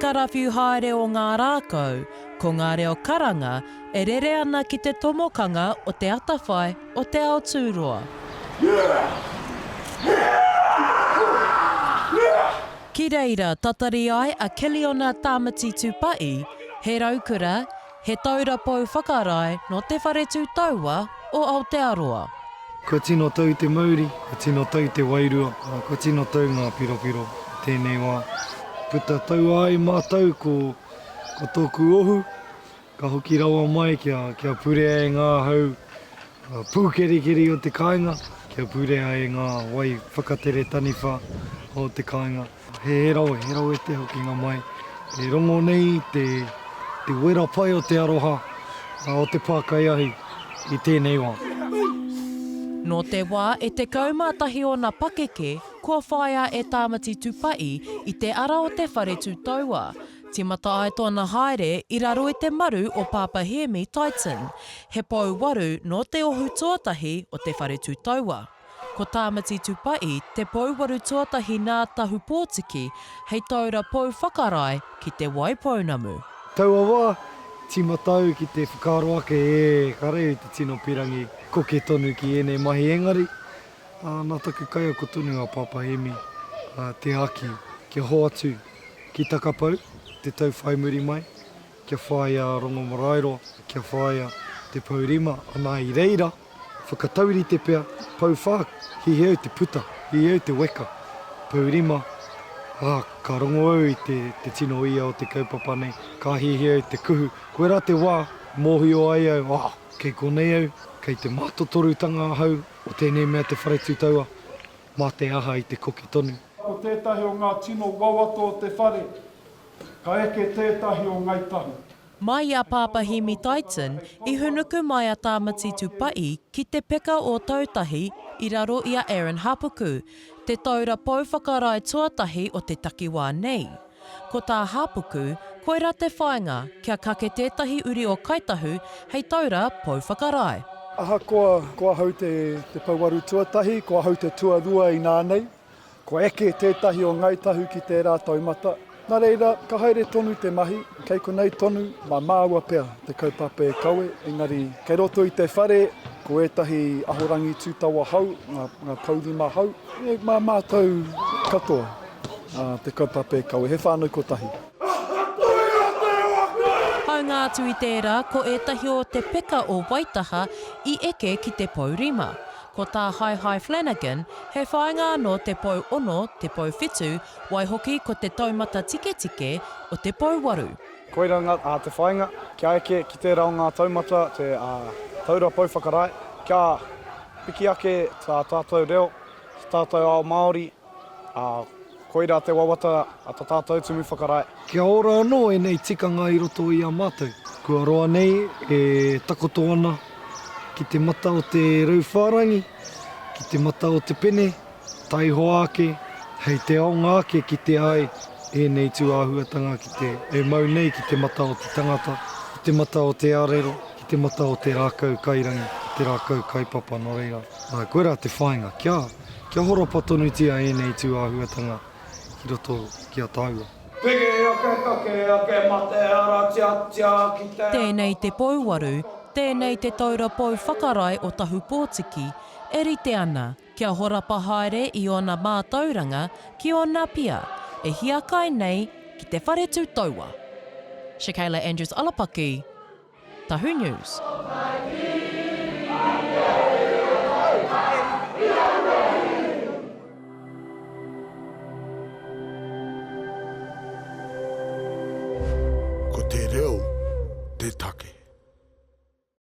karawhiu haere o ngā rākau, ko ngā reo karanga e rere ana ki te tomokanga o te atawhai o te ao tūroa. Ki reira tatari ai a Kiliona Tāmati Tūpa'i, he raukura, he taura pou whakarae nō Te Whare Tū Taua o Aotearoa. Kua tino tau te mauri, kua tino tau te wairua, kua tino tau ngā piropiro i tēnei wā. Puta taua ai mātou ko, ko tōku ohu, ka hoki rawa mai kia, kia purea e ngā hau pūkerikeri o te kāinga, kia purea e ngā wai whakatere taniwha o te kāinga. He rawe, he rawe te hokinga mai. E rongo nei te, te wera pai o te aroha o te pākaiahi i tēnei wā. Nō te wā e 11 ōna pakeke, kua whāia e Tāmati Tupa'i i te ara o te whare tū taua. Tīmata ai tōna haere i raro i te maru o Pāpa Hēmi Titan, he pou waru nō te ohu tuatahi o te whare tū taua. Ko Tāmati Tupa'i te pouwaru tuatahi nā Tahupōtiki hei taura pou whakarae ki Te Waipounamu. Taua wā, tīmata au ki te whakaaro ake, ē, kāre au i te tino pirangi koke tonu ki ēnei mahi engari, ā, nā taku kaiako tonu a Pāpā Hēmi te āki kia hoatu ki Takapau te tau whai muri mai, kia whāia a Rongomaraeroa, kia whāia te pou rima, ana i reira, Whakataurite pea, pouwhā, hihi au te puta, hihi au te weka, pourima, ā, ka rongo au i te, te tino ia o te kaupapa nei, ka hihi au te kuhu. Koirā te wā mōhio ai au, ā, kei konei au, kei te mātotorutanga ahau o tēnei mea te whare tū taua, mā te aha i te koke tonu. Ko tētahi o ngā tino wawata o te whare, ka eke tētahi o Ngai Tahu. Mai i a Pāpā Hēmi Tyton, i hunuku mai a Tāmati Tupa'i ki te peka o Tautahi i raro i a Aaron Hapuku, te taura pou whakarae tuatahi o te takiwā nei. Ko tā Hapuku, koirā te whāinga kia kake tētahi uri o Kai Tahu hei taura pou whakarae. Ahakoa ko ahau te pouaru tuatahi, ko ahau te tuarua inānei, Kua eke tētahi o Ngāi Tahu ki tērā taumata. Nā reira, ka haere tonu te mahi, kei konei tonu, mā māua pea te kaupapa e kawe, engari kei roto i te whare ko ētahi ahorangi tūtawa hou, ngā, ngā taurima hou, e, mā mātou katoa te kaupapa e kawe, he whānau kotahi. Hāunga atu i tērā, ko ētahi o te peka o Waitaha i eke ki te pou rima. Ko tā Haehae Flanagan, he whāinga anō te pou ono, te pou whitu, waihoki ko te taumata tiketike o te pou waru. Koira ngā, ā, te whāinga, kia eke ki tērā o ngā taumata, te, ā, taura pou whakarae, kia piki ake tā tātou reo, tā tātou ao Māori, ā, koirā te wawata a tā tātou Tumu Whakarae. Kia ora anō ēnei tikanga i roto i a mātou. Kua roa nei e takoto ana ki te mata o te rauwhārangi, ki te mata o te pene, taihoa ake, hei te aonga ake kitea ai ēnei tū āhuatanga ki te, e mau nei ki te mata o te tangata, ki te mata o te arero, ki te mata o te rākau kairangi, ki te rākau kaipapa, nō reira, āe, koirā te whāinga, kia, kia horapa tonutia ēnei tū āhuatanga ki roto ki a tāua. Piki ake kake ake mate ara tia tia ki te Tēnei te pouwaru, tēnei te taura pou whakarae o Tahupōtiki, e rite ana kia horapa haere i ōna mātauranga ki ōna pia e hiakai nei ki te whare tū taua. Shakayla Andrews Alapaki, Tahu News. Ko te reo te take.